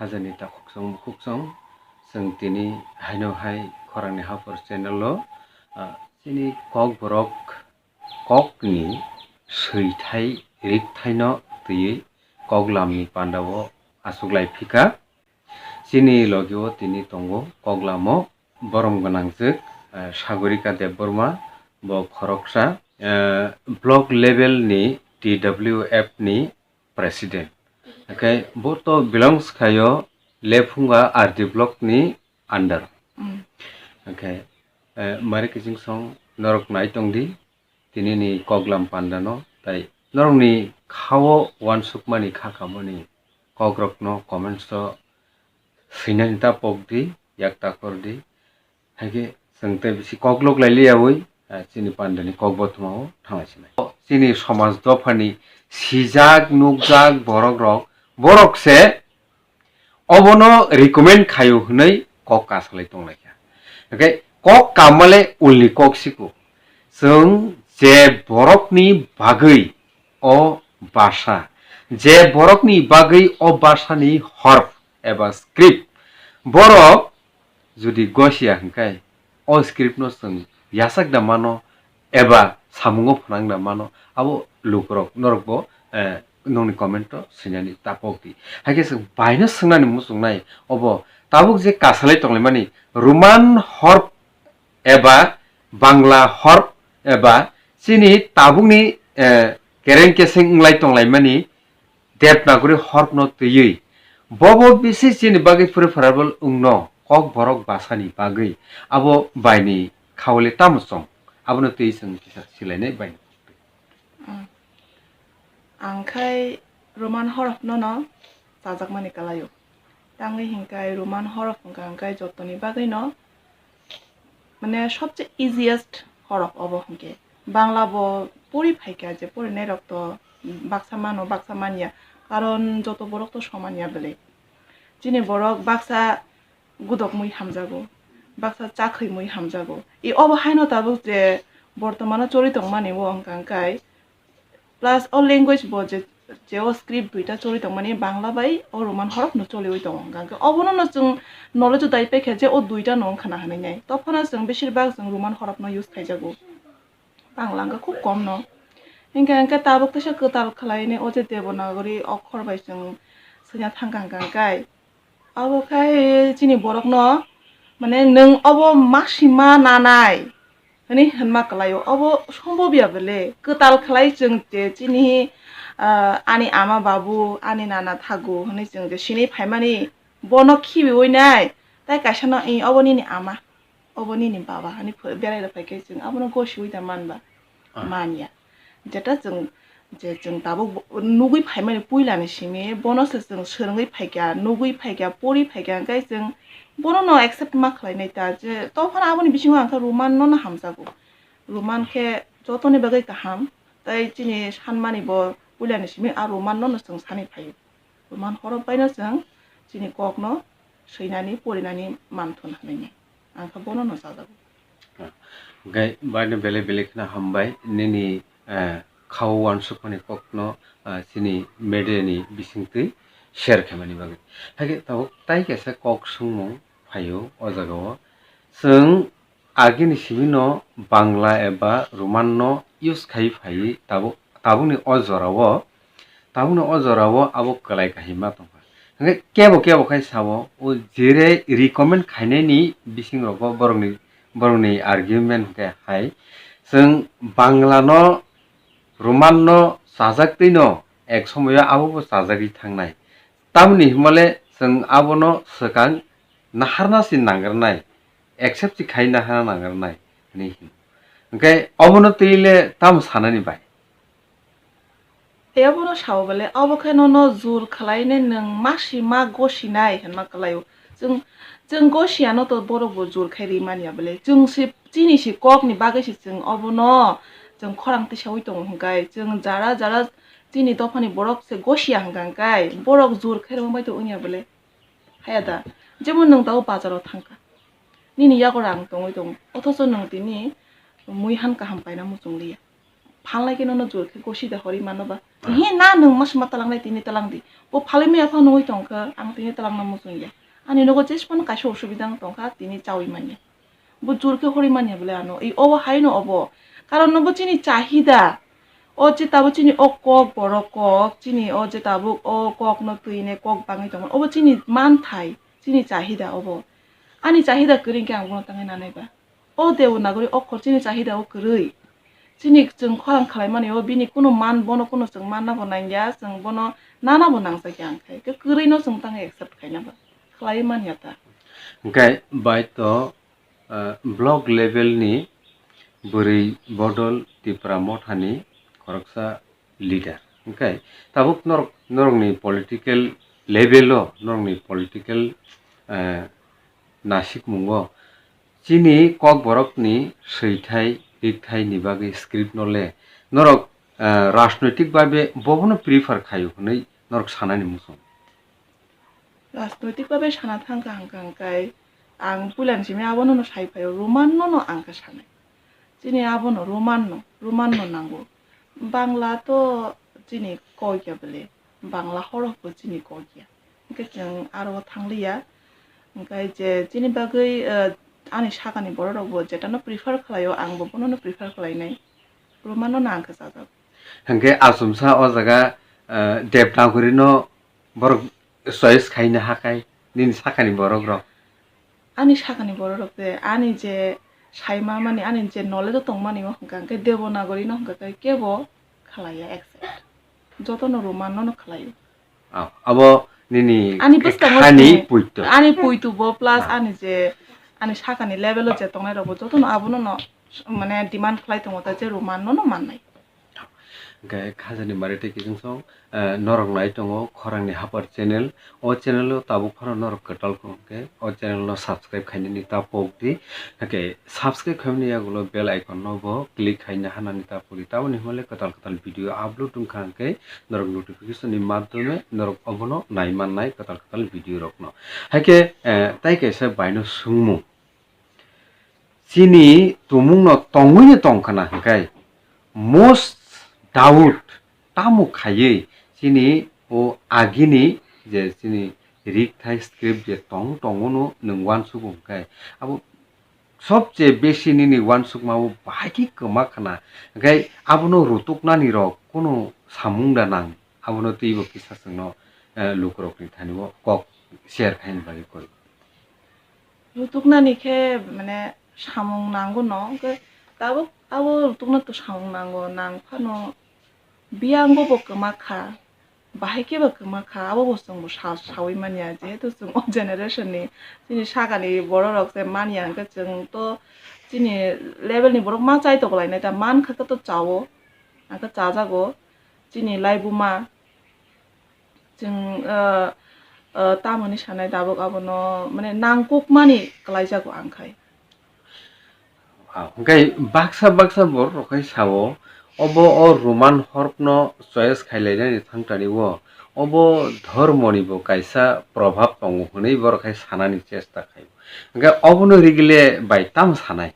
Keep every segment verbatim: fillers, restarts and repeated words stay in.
Hajani takhuk song bukhuk song, chwng tini haino hai khorangni haphor channel o, ah, chini Kokborok kokni swithai rikthaino twiwi koklamni pandao achuklai phika. Chini logio tini tongo koklamo borom gwnangjwk, eh, Sagorika Debbarma, bo khoroksa, eh, block level ni T W F ni president. Hwnkhe bo to belongs khaio Lephunga R D block ni under. Mm. Hwnkhe, eh, mari kiching song norok nai tongdi. Tinini koklam pandano, tai norokni khao uansukmani kha khamani kokrokno comments o swinani ta pokdi, yak ta kordi. Haikhe chwng tei bisi koklok lai liyaui, ah, chini pandani kok bothomao thanglai sinai. Chini somaj dophani sijak nukjak borok rok, borok se obono recommend khaio hwnwi kok kasalai tonglaikha. Hwnkhe kok kamale ulni kok siko. Chwng je borokni bagwi o basa, je borokni bagwi o basani horf eba script, borok jodi gosiya hwnkhe, o script no chwng yachak da mano eba samungo phnang da mano, abo lukurok norokbo, eh, nongni comment o swinani ta pokdi. Haikhe chwng baino swngnani muchungnai, obo tabuk je kasalai tonglaimani Roman horf eba Bangla horf eba chini tabukni, eh, kereng keseng wnglai tonglaimani Devanagari horfno twiwi. Bobo bisi chini bagwi preferable wngno Kokborok basani bagwi abo baini khawle tamo chong, abono twiwi chwng kisa silainai baino. Mm. Ang khai Roman horfno no chajakmani kwlaio. Tangwi hinkai Roman horf wngkha hinkai jotoni bagwino, mane, sobse easiest horf obo hinkhe. Bangla bo pori phaikha, je porinai rok to baksa mano, baksa manya, karon joto borok to soman ya bwle. Chini borok baksa gudok mui hamjago, baksa chakhwi mui hamjago. I obo haino tabuk je bortomano choli tongmani o wngkha hinkai, plus o language bo je, je o script duita choli tongmani, Bangla bai o Roman horf no choliwi tongo. Hwnkhe obono no chwng knowledge o dai paikha je o duita no wngkha na hinwi nai. Tophano chwng beshirbak chwng Roman horf no use khaijago. Bangla wngkha khub kom no. Hinkhe, hinkhe tabuk teisa kwtal khlainai o je Devanagari okhor bai chwng swina thangkha hwnkha hinkai. Abo khai chini borokno, mane, nwng obo ma sima nanai hwnwi hwnma kwlaio. Obo sombobya bwle? Kwtal khlai chwng je chini, ah, ani ama babu, ani nana thago hwnwi chwng je sinwi phaimani, bono khibiwi nai, tai kaisano, "Ih, obo nini ama, obo nini baba," hwnwi ph-, berai rw phai khe chwng abono gosiwi da man ba? Ah. Manya. Jeta chwng je chwng tabuk bo-, nugwi phaimani puilani simi, bono se chwng swrwngwi phaikha, nugwi phaikha, pori phaikha, hwnkhe chwng bono no accept ma khlainai ta, je tophano aboni bisingo ang khe Roman no no hamjago. Roman khe jotoni bagwi kaham, tai chini sanmani bo puilani simi a Roman no no chwng sani phaio. Roman horf bai no chwng chini kok no swinani, porinani manthun hinwi. Ang khe bono no chajago. Hwnkhe baino belai belai kheno hambai nini, eh, khao uansukmani kokno, ah, chini media ni bisingtwi share khaimani bagwi. Haikhe tabuk tai kaisa kok swngmung phaio o jagao. Chwng agini simi no Bangla eba Roman no use khai phaiwi tabuk, tabukni o jorao, tabukni o jorao abo kwlai kahima tongkha. Hwnkhe kebo kebo khai sao, o jere recommend khainani bisingrogo borokni, borokni argument hwnkhe hai, chwng Bangla no, Roman no chajak twi no ek somoyo abo bo chajagwi thangnai. Tamoni himale chwng abono swkang naharna se nangrwnai, accept se khai naharna nangrwnai hwnwi hino. Hwnkhe obono twi le tamo sanani bai? Tei obono sao bole, obo khe nono jur khlainai nwng ma si ma gosinai hwnma kwlaio. Chwng, chwng gosiyano to borok bo jur khai rimani ya bole. Chwng se chini se kokni bagwi se chwng obono chwng khorang tisaui tongo hwnkhe chwng jara jara chini dophani borok se gosiya hwnkha hwnkhe borok jur khai rwma bai to wngya bole. Haya da, jemon nwng tabuk bazaro thangkha, nini yago rang tongwi tongo, othocho nwng tini mui han kaham paina muchung liya. phalnai khe nono jor khe gosi da horwi mano ba. He na nwng ma swma talangnai tini talang di. Bo phalwi maya phano nugwi tongkha, ang tini talangna muchung ya. Ani nogo jesphano kaisa usubida wng tongkha, tini chawi manya. Bo jor khe horwi manya bole ano. I obo haino obo. Karon no bo chini chahida. O je tabuk chini o kok borok kok, chini o je tabuk o kok no twi ne kok bangwi tongmani. Obo chini manthai, chini chahida obo. Ani chahida kwrwi khe ang bono tangwi nanai ba. O Devanagari okhor chini chahida o kwrwi. Chini chwng khorang khlaimani o bini kunu man, bono kunu chwng manna bo nangya, chwng bono nana bo nangjakya ang khai. Khe kwrwi no chwng tangwi accept khaina ba. Khlaiwi manya ta. Hwnkhe bai to, ah, block level ni bwrwi Bodol Tipra Motha ni khoroksa leader. Hwnkhe tabuk norok, norokni political level o, norokni political, eh, nasikmungo chini kokborokni swithai rikthai ni bagwi script no le norok, eh, rajnoitik babe bobono prefer khaio hwnwi norok sanani muchung. Rajnoitik babe sana thangkha hwnkha hwnkhe ang puilani simi abono no sai phaio, Roman no no ang khe sanai. Chini abono Roman no, Roman no nango. Bangla to chini kok ya bele, Bangla horok bo chini kok ya. Hwnkhe chwng aro thangliya. Hwnkhe je chini bagwi, eh, ani sakani borok rok bo jetano prefer khlaio, ang bo bono no prefer khlainai. Roman no no ang khe chajak. Hwnkhe achomsa o jaga, eh, Devanagari no borok choice khaina hakai nini sakani borok rok? Ani sakani borok rok de ani je saima mani, ani je knowledge o tongmani o hwnkha hwnkhe Devanagari no hwnkha khe kebo khlaiya accept. Jotono Roman no no khlaio. Ah, abo nini ani bwskango khani tong-, puito. Ani puito bo plus ah, ani je ani sakani level o je tongnai rok bo jotono abono no mane demand khlai tongo ta je Roman no no mannai. Hwnkhe khajani mari tei kiching song, eh, norok nai tongo Khorang ni Hapar channel. O channel o tabuk phano norok kwtal khe o channel no subscribe khainani ta pok di. Hwnkhe subscribe khaimani yagulo bell icon no bo click khaina hanani ta pok di. Taboni hwnle kwtal kwtal video upload wngkha hwnkhe norok notification ni madhyome norok obono nai mannai kwtal kwtal video rok no. Haikhe, eh, tai kaisa baino swngmung. Chini tumungno tongwino tongkhna hwnkhe most doubt tamo khaiwi chini o agini je chini rikthai script je tong tongono nwng uansugo hwnkhe abo sobche besi nini uansukma o bahai khe kwma khna hwnkhe abono rutuknani rok kunu samung da nang abono twibo kisa chwngno, eh, lukurokni thani o kok share khaini bagwi koi. Rutuknani khe mane samung nango no, hwnkhe tabuk abo rutukna to samung nango, nang phano biyango bo kwma kha, bahai khe bo kwma kha, abo bo chwng bo sa-, saui manya, jehetu chwng o generation ni chini sakani borok rok se manya, hwnkhe chwng to chini level ni borok ma chai tokolainai ta man kha khe to chao, hwnkhe chajago chini laibuma. Chwng, ah, ah, tamoni sanai tabuk abono, mane, nangkukmani kwlaijago ang khai. Ah, hwnkhe baksa baksa borok rok khai sao, obo o Roman horpno choice khailainani thangtani o, obo dhormoni bo kaisa probhab tongo hwnwi borok khai sanani chesta khai. Hwnkhe obono rigile bai tamo sanai?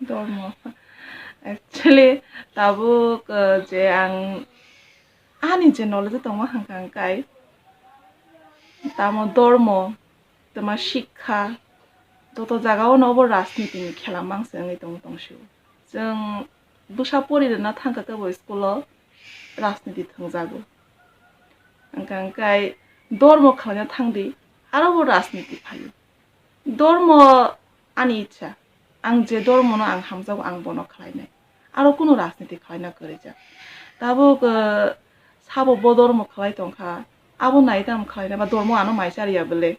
Dormo. Actually, tabuk, uh, je ang ani je knowledge tongma hwnkha hwnkhe, tamo dormo, tamo sikha, joto jaga o no obo rajniti ni khela mangse wngwi tongo tongsio. Chwng bwsa pori rwna thangkha khe bo school o rajniti thwngjago. Hwnkha hwnkhe dormo khwlaina thangdi, aro bo rajniti phaio. Dormo ani ichha, ang je dormono ang hamjago, ang bono khlainai. Aro kunu rajniti khlaina kwrwijak. Tabuk, eh, sabo bo dormo khlai tongkha, abo nai tamo khlainai ba dormo ano mai chariya bwle,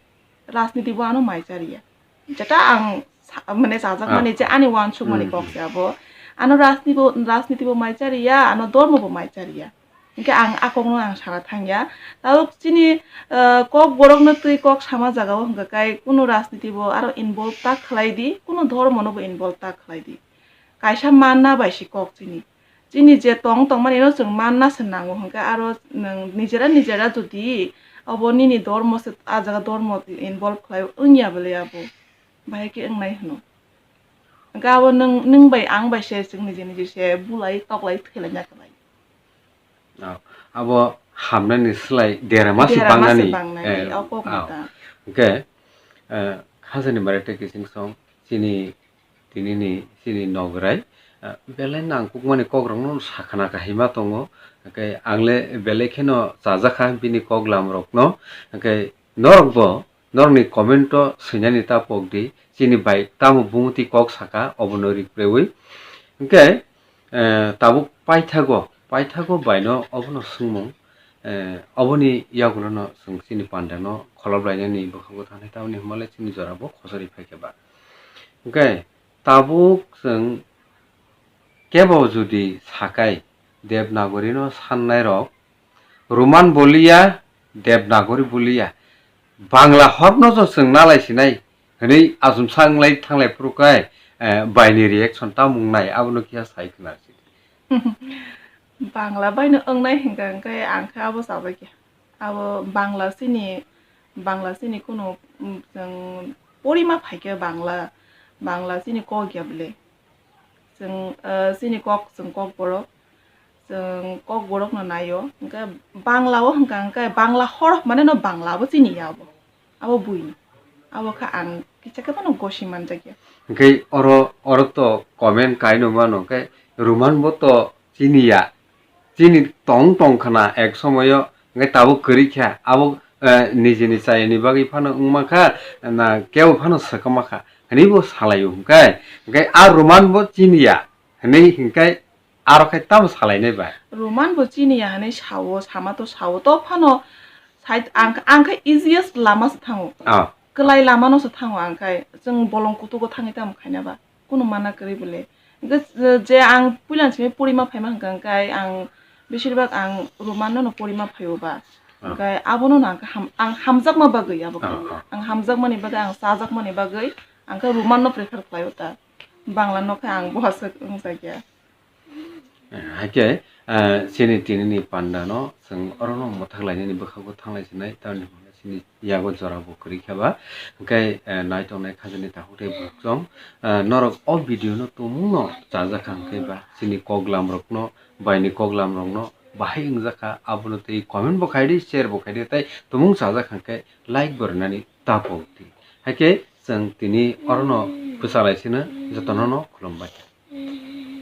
rajniti bo ano mai chariya. Jeta ang sa-, mane sajak mani je ani uansukmani kok se abo. Ano rajniti bo, rajniti bo mai chariya, ano dormo bo mai chariya. Hwnkhe ang a kokno ang sana thangya. Tabuk chini, ah, kok borokno twi kok sama jagao hwnkha khe kunu rajniti bo aro involve ta khlai di, kunu dhormono bo involve ta khlai di. Kaisa manna bai si kok chini. Chini je tong tongmani no chwng manna se nango hwnkhe aro nwng nijera nijera jodi obo nini dhormo se a jaga dhormo involve khlai wngya bwle abo. Bahai khe wngnai hwno. Hwnkhe abo nwng, nwng bai ang bai se chwng niji niji se bulai toklai thwilaina kwlai. Ah, abo hamnani slai derama se Derama se bangnani. Bangnani, Eh, o kok ah. Mata. Hwnkhe, eh, khajani bare tei kising song chini tinini chini nograi, ah, belai nangkukmani kokrokno sakhana kahima tongo. Hwnkhe angle belai kheno chajakha bini kok lamrokno. Hwnkhe norokbo norokni comment-o swinani ta pokdi, chini bai tamo bumuti kok saka obono rikprewi. Hwnkhe, eh, tabuk paithago, paithago baino obono swngmung, eh, oboni yagulono chwng chini pandano kholop lainani bwkhango thanai, tamoni hwnmale chini jorabo khosori phaikha ba. Hwnkhe tabuk chwng kebo jodi sakai Devanagari-no sannairok Roman boliya, Devanagari boliya, Bangla horno jo chwng nalai sinai hwnwi achomsa wnglai thanglai phuru khe, eh, baini reaction tamo wngnai abono kisa sai khna sidi. Bangla baino wngnai hwnkha hwnkhe ang khe abo chajakya. Abo Bangla chini, Bangla chini kunu, mm, chwng porima phaikhe Bangla, Bangla chini kok ya bwle. Chwng, eh, chini kok, chwng kokborok, chwng kokborokno naio. Hwnkhe Bangla-o hwnkha hwnkhe Bangla horok mane no Bangla abo chini ya abo. Abo buino. Abo khe ang kisa khe phano gosi manjakya. Hwnkhe oro, oro to comment kaino mano, hwnkhe Roman bo to chini ya. Chini tong tong khna ek somoyo, hwnkhe tabuk kwrwi kha. Abo, eh, nijini chayani bagwi phano wngma kha, na kebo phano swkama kha. Hwnwi bo salaio hwnkhe. Hwnkhe a Roman bo chini ya. Hwnwi hwnkhe aro khe tamo salainai ba? Roman bo chini ya hwnwi sao, sama to sao. To phano side ang, ang khe easiest lama se thango. Ah. Kwlai lama no se thango ang khai. Chwng bolong kutugo thangwi tamo khaina ba? Kunu mana kwrwi bole. Hwnkhe je, je ang puila simi porima phaima hwnkha hwnkhe ang besirbak ang Roman no no porima phaio ba. Ah. Hwnkhe abono no ang ham-, ang hamjakma bagwi abo khe. Ah, ah. Ang hamjakmani bagwi, ang chajakmani bagwi ang khe Roman no prefer khlaio ta. Bangla no khe ang bohaswk wngjakya. Eh, haikhe, eh, chini tinini panda no chwng oro no mwthak lainani bwkhago thanglai sinai, tamni hwnba chini yago jora bo kwrwi kha ba. Hwnkhe, eh, nai tongnai khajani takhuk tei bukhuk chwng, eh, norok o video no tumung no chajak kha hwnkhe ba chini koklam rok no, baini koklam rok no bahai wngjak kha, abono tei comment bo khai di, share bo khai di, tei tumung chajak kha hwnkhe like bo rwnani ta pok di. Haikhe chwng tini oro no kwchalai sino jotono no khulumbai.